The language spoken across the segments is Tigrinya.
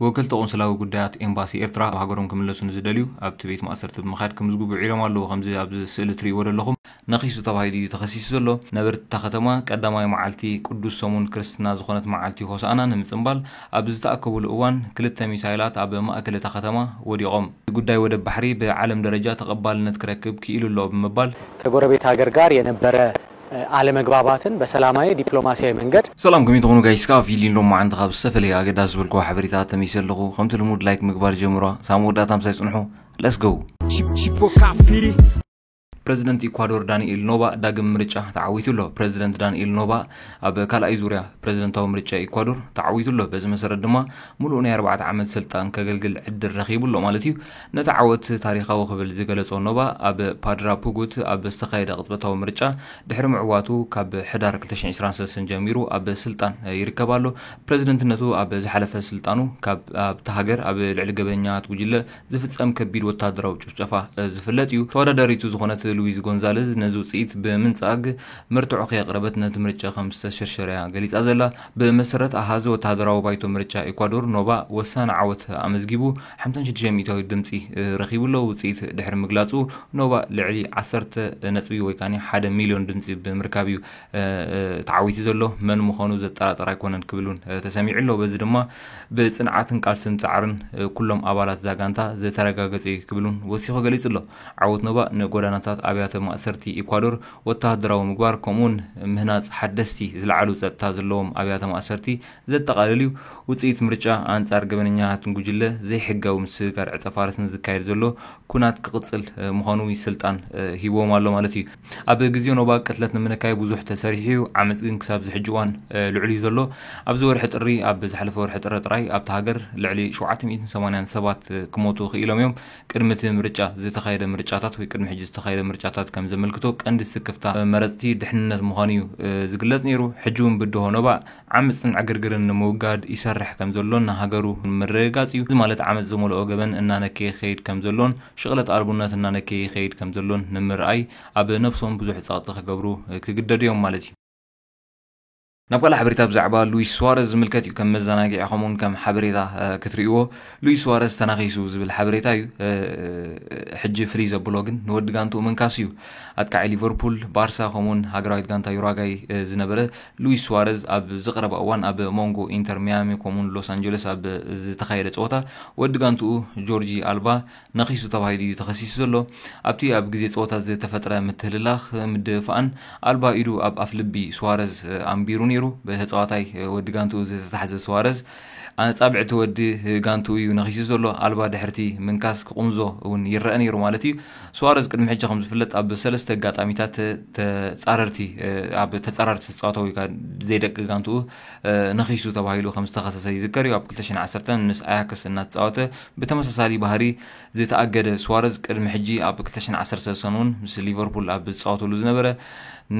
ወከልቲ ቆንስላዊ ጉዳያት ኤምባሲ ኤርትራ ኣብ ሃገሮም ክምለሱ ንዝደልዩ ኣብቲ ቤት ማእሰርቲ ብምኻድ ክምዝግቡ ዒሮም ኣለዉ። ከምዚ ኣብዚ ስእሊ ትርእይዎ ዘለኹም ነኺሱ ተባሂሉ እዩ ተኸሲሱ ዘሎ። ነበርቲ እታ ከተማ ቀዳማይ መዓልቲ ቅዱስ ሰሙን ክርስትና ዝኾነት መዓልቲ ሆሳዕና ንምጽንባል ኣብ ዝተኣከቡሉ እዋን ክልተ ሚሳይላት ኣብ ማእከል እታ ከተማ ወዲቖም። ጉዳይ ወደብ ባሕሪ ብዓለም ደረጃ ተቐባልነት ክረክብ ክኢሉ ኣሎ ብምባል ከጎረቤት ሀገር ጋር የነበረ አለመግባባትን በሰላማዊ ዲፕሎማሲያዊ መንገድ ሰላም ከመይ ትኾኑ ጋይስ? ካብ ፊሊን ሎማዓንቲ ካብ ዝተፈለየ ኣገዳሲ ዝበልክዎ ሓበሬታ ተመይሰ ኣለኹ። ከምቲ ልሙድ ላይክ ምግባር ጀምሯ። ሳብ መወዳእታ ምሳይ ጽንሑ። Let's go። Chipoca Firi. ፕረዚደንት ኢኳዶር ዳንኤል ኖባ ዳግም ምርጫ ተዓዊቱ ኣሎ። ፕረዚደንት ዳንኤል ኖባ ኣብ ካልኣይ ዙርያ ፕረዚደንታዊ ምርጫ ኢኳዶር ተዓዊቱ ኣሎ። በዚ መሰረት ድማ ሙሉእ ናይ ኣርባዕተ ዓመት ስልጣን ከገልግል ዕድል ረኺቡ ኣሎ ማለት እዩ። ነቲ ዓወት ታሪኻዊ ክብል ዝገለጾ ኖባ ኣብ ፓድራ ፑጉት ኣብ ዝተኻየደ ቅጽበታዊ ምርጫ ድሕሪ ምዕዋቱ ካብ ሕዳር ክልተ ሽሕን ዕስራን ሰለስተን ጀሚሩ ኣብ ስልጣን ይርከብ ኣሎ። ፕረዚደንትነቱ ኣብ ዝሓለፈ ስልጣኑ ካብ ኣብቲ ሃገር ኣብ ልዕሊ ገበኛት ጉጅለ ዝፍጸም ከቢድ ወታደራዊ ጭፍጨፋ ዝፍለጥ እዩ። ተወዳዳሪቱ ዝኾነት ሉዊዝ ጎንዛለዝ ነዚ ውጽኢት ብምንጻግ መርትዖ ከየቕረበት ነቲ ምርጫ ከም ዝተሸርሸረ እያ ገሊጻ ዘላ። ብመሰረት ኣሃዚ ወታደራዊ ባይቶ ምርጫ ኤኳዶር ኖባ ወሳኒ ዓወት ኣመዝጊቡ ሓምሳን ሽዱሽተ ሚእታዊ ድምጺ ረኺቡ ኣሎ። ውጽኢት ድሕሪ ምግላጹ ኖባ ልዕሊ ዓሰርተ ነጥቢ ወይ ካኒ ሓደ ሚልዮን ድምጺ ብምርካብ እዩ ተዓዊቱ ዘሎ። መን ምዃኑ ዘጠራጥር ኣይኮነን ክብል እውን ተሰሚዑ ኣሎ። በዚ ድማ ብጽንዓትን ቃልስን ጻዕርን ኩሎም ኣባላት እዛ ጋንታ ዝተረጋገጸ እዩ ክብል እውን ወሲኹ ገሊጹ ኣሎ። ዓወት ኖባ ንጎዳናታት ኣብያተ ማእሰርቲ ኢኳዶር ወተሃደራዊ ምግባር ከምኡውን ምህናጽ ሓደስቲ ዝለዓሉ ጸጥታ ዘለዎም ኣብያተ ማእሰርቲ ዘጠቓልል እዩ። ውጽኢት ምርጫ ኣንጻር ገበነኛታትን ጉጅለ ዘይሕጋዊ ምስግጋር ዕጸ ፋርስን ዝካየድ ዘሎ ኩናት ክቕጽል ምዃኑ ስልጣን ሂብዎም ኣሎ ማለት እዩ። ኣብ ግዜ ኖባ ቅትለት ንምንካይ ብዙሕ ተሰሪሑ እዩ። ዓመጽ ግን ክሳብ ዝሕጂ እዋን ልዑል እዩ ዘሎ። ኣብዚ ወርሒ ጥሪ፣ ኣብ ዝሓለፈ ወርሒ ጥሪ ጥራይ ኣብቲ ሃገር ልዕሊ ሸውዓተ ሚእትን ሰማንያን ሰባት ክሞቱ ክኢሎም እዮም። ቅድሚ እቲ ምርጫ ዝተኻየደ ምርጫታት ወይ ቅድሚ ሕጂ ዝተኻየደ ምርጫታት ከም ዘመልክቶ ቀንዲ ስክፍታ መረጽቲ ድሕንነት ምዃኑ እዩ ዝግለጽ ነይሩ። ሕጂ እውን ብድሆ ኖባ ዓመጽን ዕግርግርን ንምውጋድ ይሰርሕ ከም ዘሎን ንሃገሩ ምርግጋጽ እዩ። እዚ ማለት ዓመጽ ዝመልኦ ገበን እናነከየ ይኸይድ ከም ዘሎን ሽቕለት ኣልቡነት እናነከየ ይኸይድ ከም ዘሎን ንምርኣይ ኣብ ነብሶም ብዙሕ ጸቕጢ ክገብሩ ክግደዱ እዮም ማለት እዩ። ናብ ካልእ ሓበሬታ ብዛዕባ ሉዊስ ስዋረዝ ዝምልከት እዩ። ከም መዘናግዒ ከምኡውን ከም ሓበሬታ ክትርእይዎ ሉዊስ ስዋረዝ ተናኺሱ ዝብል ሓበሬታ እዩ። ሕጂ ፍልይ ዘብሎ ግን ንወዲ ጋንትኡ ምንካሱ እዩ። ኣጥቃዒ ሊቨርፑል፣ ባርሳ ከምኡውን ሃገራዊት ጋንታ ዩራጋይ ዝነበረ ሉዊስ ስዋረዝ ኣብ ዝቐረባ እዋን ኣብ መንጎ ኢንተር ሚያሚ ከምኡውን ሎስ ኣንጀለስ ኣብ ዝተኻየደ ጸወታ ወዲ ጋንትኡ ጆርጂ ኣልባ ነኺሱ ተባሂሉ እዩ ተኸሲሱ ዘሎ። ኣብቲ ኣብ ግዜ ጸወታ ዝተፈጥረ ምትህልላኽ ምድፍፋእን ኣልባ ኢዱ ኣብ ኣፍ ልቢ ስዋረዝ ኣንቢሩ ነይሩ። ብተጻዋታይ ወዲ ጋንትኡ ዝተታሕዘ ስዋረዝ ኣጻብዕቲ ወዲ ጋንትኡ እዩ ነኺሱ ዘሎ። ኣልባ ድሕርቲ ምንካስ ክቕምዞ እውን ይረአ ነይሩ ማለት እዩ። ስዋረዝ ቅድሚ ሕጂ ከም ዝፍለጥ ኣብ ሰለስተ ኣጋጣሚታት ተጻረርቲ ኣብ ተጻራርቲ ተጻወተ ወይ ከዓ ዘይደቂ ጋንትኡ ነኺሱ ተባሂሉ ከም ዝተኸሰሰ ይዝከር እዩ። ኣብ ክልተ ሽሕን ዓሰርተን ምስ ኣያክስ እናተጻወተ ብተመሳሳሊ ባህሪ ዝተኣገደ ስዋረዝ ቅድሚ ሕጂ ኣብ ክልተ ሽሕን ዓሰርተ ሰለስተን እውን ምስ ሊቨርፑል ኣብ ዝጻወተሉ ዝነበረ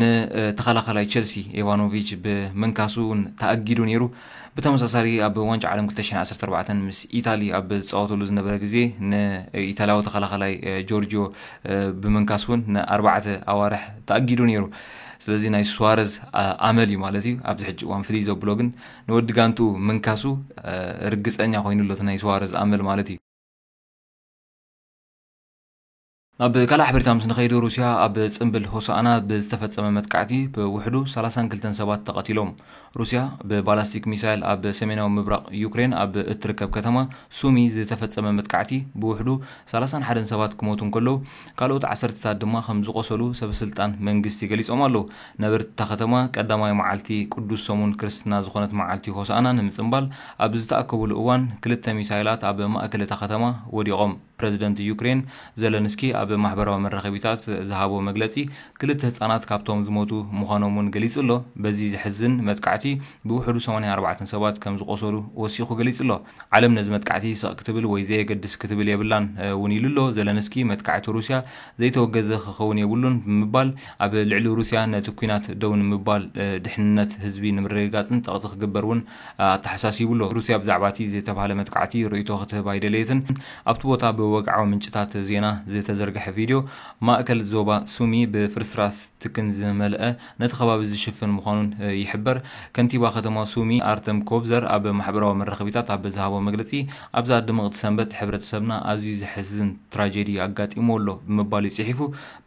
ንተኸላኸላይ ቸልሲ ኢቫኖቪች ብምንካሱ እውን ተኣጊዱ ነይሩ። ብተመሳሳሊ ኣብ ዋንጫ ዓለም ክልተ ሽሕን ዓሰርተ ኣርባዕተን ምስ ኢታሊ ኣብ ዝጻወተሉ ዝነበረ ግዜ ንኢታልያዊ ተኸላኸላይ ጆርጂዮ ብምንካስ እውን ንኣርባዕተ ኣዋርሕ ተኣጊዱ ነይሩ። ስለዚ ናይ ስዋረዝ ኣመል እዩ ማለት እዩ። ኣብዚ ሕጂ እዋን ፍልይ ዘብሎ ግን ንወዲ ጋንትኡ ምንካሱ ርግጸኛ ኮይኑ ኣሎ እቲ ናይ ስዋረዝ ኣመል ማለት እዩ። ናብ ካልእ ሓበሬታ ምስ ንኸይድ፣ ሩስያ ኣብ ጽምብል ሆሳዕና ብዝተፈጸመ መጥቃዕቲ ብውሕዱ ሰላሳን ክልተን ሰባት ተቐቲሎም። ሩስያ ብባላስቲክ ሚሳይል ኣብ ሰሜናዊ ምብራቕ ዩክሬን ኣብ እትርከብ ከተማ ሱሚ ዝተፈጸመ መጥቃዕቲ ብውሕዱ ሰላሳን ሓደን ሰባት ክሞቱ እንከለዉ ካልኦት ዓሰርተታት ድማ ከም ዝቖሰሉ ሰበስልጣን መንግስቲ ገሊጾም ኣለዉ። ነበርቲ እታ ከተማ ቀዳማይ መዓልቲ ቅዱስ ሰሙን ክርስትና ዝኾነት መዓልቲ ሆሳዕና ንምጽንባል ኣብ ዝተኣከቡሉ እዋን ክልተ ሚሳይላት ኣብ ማእከል እታ ከተማ ወዲቖም። ፕረዚደንት ዩክሬን ዘለንስኪ ኣብ ማሕበራዊ መራኸቢታት ዝሃቦ መግለጺ ክልተ ህጻናት ካብቶም ዝሞቱ ምዃኖም እውን ገሊጹ ኣሎ። በዚ ዘሕዝን መጥቃዕቲ ብውሕዱ ሰማንያን ኣርባዕተን ሰባት ከም ዝቖሰሉ ወሲኹ ገሊጹ ኣሎ። ዓለም ነዚ መጥቃዕቲ ስቕ ክትብል ወይ ዘየገድስ ክትብል የብላን እውን ኢሉ ኣሎ። ዘለንስኪ መጥቃዕቲ ሩስያ ዘይተወገዘ ክኸውን የብሉን ብምባል ኣብ ልዕሊ ሩስያ ነቲ ኲናት ደው ንምባል ድሕንነት ህዝቢ ንምርግጋጽን ጸቕጢ ክግበር እውን ኣተሓሳሲቡ ኣሎ። ሩስያ ብዛዕባ እቲ ዝተባህለ መጥቃዕቲ ርእይቶ ክትህብ ኣይደለየትን። ኣብቲ ቦታ ብወግዓዊ ምንጭታት ዜና ዝተዘርግሐ ቪድዮ ማእከል ዞባ ሱሚ ብፍርስራስ ትክን ዝመልአ ነቲ ከባቢ ዝሽፍን ምዃኑን ይሕበር። ከንቲባ ከተማ ሱሚ ኣርተም ኮብዘር ኣብ ማሕበራዊ መራኸቢታት ኣብ ዝሃቦ መግለጺ፣ ኣብዛ ድምቕቲ ሰንበት ሕብረተሰብና ኣዝዩ ዘሕዝን ትራጀዲ ኣጋጢሞ ኣሎ ብምባል እዩ ጽሒፉ።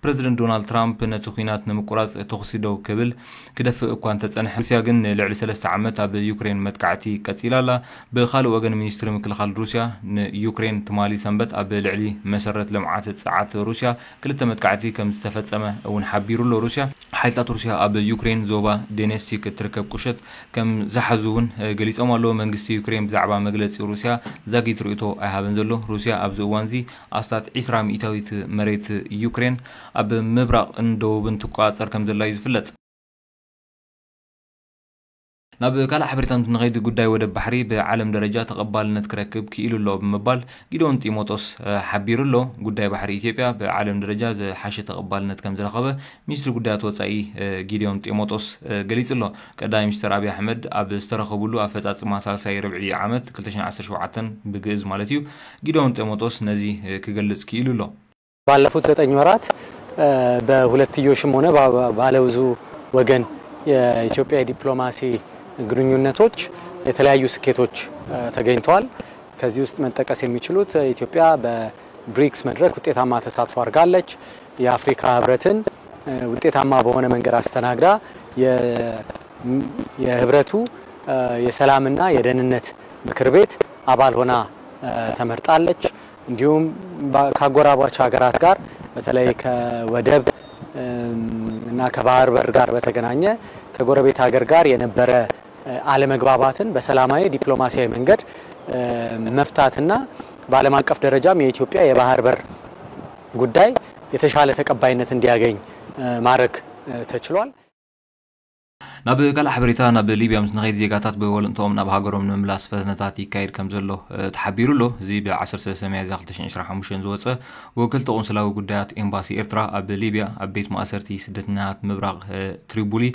ፕረዚደንት ዶናልድ ትራምፕ ነቲ ኲናት ንምቁራጽ ተኹሲ ደው ክብል ክደፍእ እኳ እንተጸንሐ፣ ሩስያ ግን ንልዕሊ ሰለስተ ዓመት ኣብ ዩክሬን መጥቃዕቲ ቀጺላ ኣላ። ብኻልእ ወገን፣ ሚኒስትሪ ምክልኻል ሩስያ ንዩክሬን ትማሊ ሰንበት ኣብ ልዕሊ መሰረት ልምዓት ጸዓት ሩስያ ክልተ መጥቃዕቲ ከም ዝተፈጸመ እውን ሓቢሩ ኣሎ። ሩስያ፣ ሓይልታት ሩስያ ኣብ ዩክሬን ዞባ ዶኔስቲክ እትርከብ ቁሸት ከም ዝሓዙ እውን ገሊጾም ኣለዉ። መንግስቲ ዩክሬን ብዛዕባ መግለጺ ሩስያ ዛጊት ርእይቶ ኣይሃበን ዘሎ። ሩስያ ኣብዚ እዋንዚ ኣስታት ዒስራ ሚእታዊት መሬት ዩክሬን ኣብ ምብራቕን ደቡብን ትቆጻጸር ከም ዘላ እዩ ዝፍለጥ። ናብ ካልእ ሓበሬታ ንኸይድ፣ ጉዳይ ወደብ ባሕሪ ብዓለም ደረጃ ተቐባልነት ክረክብ ክኢሉ ኣሎ ብምባል ጊዶን ጢሞቶስ ሓቢሩ ኣሎ። ጉዳይ ባሕሪ ኢትዮጵያ ብዓለም ደረጃ ዝሓሸ ተቐባልነት ከም ዝረኸበ ሚኒስትሪ ጉዳያት ወጻኢ ጊዲዮን ጢሞቶስ ገሊጹ ኣሎ። ቀዳማይ ሚኒስትር ኣብይ ኣሕመድ ኣብ ዝተረኸቡሉ ኣፈጻጽማ ሳልሳይ ርብዒ ዓመት ክልተ ሽሕን ዓሰርተ ሸውዓተን ብግእዝ ማለት እዩ፣ ጊዲዮን ጢሞቶስ ነዚ ክገልጽ ክኢሉ ኣሎ። ባለፉት ዘጠኝ ወራት በሁለትዮሽም ሆነ ባለብዙ ወገን የኢትዮጵያ የዲፕሎማሲ ግንኙነቶች የተለያዩ ስኬቶች ተገኝተዋል። ከዚህ ውስጥ መጠቀስ የሚችሉት ኢትዮጵያ በብሪክስ መድረክ ውጤታማ ተሳትፎ አድርጋለች። የአፍሪካ ህብረትን ውጤታማ በሆነ መንገድ አስተናግዳ የህብረቱ የሰላምና የደህንነት ምክር ቤት አባል ሆና ተመርጣለች። እንዲሁም ከአጎራባች ሀገራት ጋር በተለይ ከወደብ እና ከባህር በር ጋር በተገናኘ ከጎረቤት ሀገር ጋር የነበረ አለመግባባትን በሰላማዊ ዲፕሎማሲያዊ መንገድ መፍታትና በዓለም አቀፍ ደረጃም የኢትዮጵያ የባህር በር ጉዳይ የተሻለ ተቀባይነት እንዲያገኝ ማድረግ ተችሏል። ናብ ካልእ ሓበሬታ፣ ናብ ሊብያ ምስ ንኸይድ፣ ዜጋታት ብወለንትኦም ናብ ሃገሮም ንምምላስ ፈተነታት ይካየድ ከም ዘሎ ተሓቢሩ ኣሎ። እዚ ብ ዓሰርተ ሰለስተ ሚያዝያ ክልተ ሽሕን ዕስራን ሓሙሽተን ዝወፀ ወከልቲ ቆንስላዊ ጉዳያት ኤምባሲ ኤርትራ ኣብ ሊብያ ኣብ ቤት ማእሰርቲ ስደተኛታት ምብራቕ ትሪቡሊ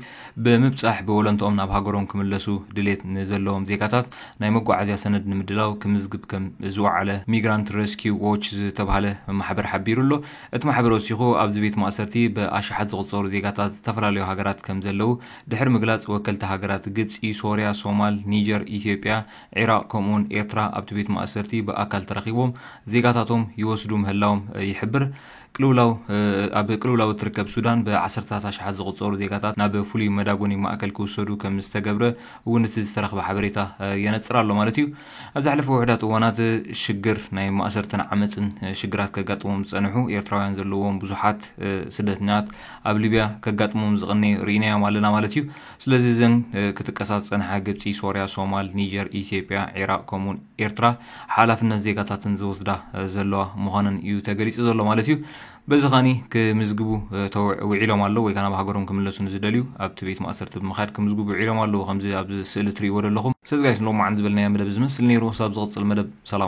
ብምብጻሕ ብወለንትኦም ናብ ሃገሮም ክምለሱ ድሌት ንዘለዎም ዜጋታት ናይ መጓዓዝያ ሰነድ ንምድላው ክምዝግብ ከም ዝወዓለ ሚግራንት ሬስኪው ዎች ዝተባህለ ማሕበር ሓቢሩ ኣሎ። እቲ ማሕበር ወሲኹ ኣብዚ ቤት ማእሰርቲ ብኣሽሓት ዝቑጸሩ ዜጋታት ዝተፈላለዩ ሃገራት ከም ዘለዉ ድሕሪ ምግላጽ፣ ወከልቲ ሃገራት ግብጺ፣ ሶርያ፣ ሶማል፣ ኒጀር፣ ኢትዮጵያ፣ ዒራቕ ከምኡውን ኤርትራ ኣብቲ ቤት ማእሰርቲ ብኣካል ተረኺቦም ዜጋታቶም ይወስዱ ምህላዎም ይሕብር። ቅልውላው ኣብ ቅልውላው እትርከብ ሱዳን ብዓሰርታት ኣሽሓት ዝቑጸሩ ዜጋታት ናብ ፍሉይ መዳጎኒ ማእከል ክውሰዱ ከም ዝተገብረ እውን እቲ ዝተረኽበ ሓበሬታ የነጽር ኣሎ ማለት እዩ። ኣብ ዝሓለፈ ውሑዳት እዋናት ሽግር ናይ ማእሰርትን ዓመፅን ሽግራት ከጋጥሞም ዝጸንሑ ኤርትራውያን ዘለዎም ብዙሓት ስደተኛታት ኣብ ሊብያ ከጋጥሞም ዝቐነዩ ርኢናዮም ኣለና ማለት እዩ። ስለዚ እዘን ክጥቀሳ ዝጸንሓ ግብፂ፣ ሶርያ፣ ሶማል፣ ኒጀር፣ ኢትዮጵያ፣ ዒራቕ ከምኡውን ኤርትራ ሓላፍነት ዜጋታትን ዝወስዳ ዘለዋ ምዃነን እዩ ተገሊጹ ዘሎ ማለት እዩ። በዚ ኸኒ ክምዝግቡ ውዒሎም ኣለዉ ወይ ከዓ ናብ ሃገሮም ክምለሱ ንዝደልዩ ኣብቲ ቤት ማእሰርቲ ብምኻድ ክምዝግቡ ውዒሎም ኣለዉ፣ ከምዚ ኣብዚ ስእሊ ትርእይዎ ዘለኹም። ስለዚ ጋይስ ንሎማዓንቲ ዝበልናዮ መደብ ዝመስል ነይሩ። ሳብ ዝቕጽል መደብ ሰላም።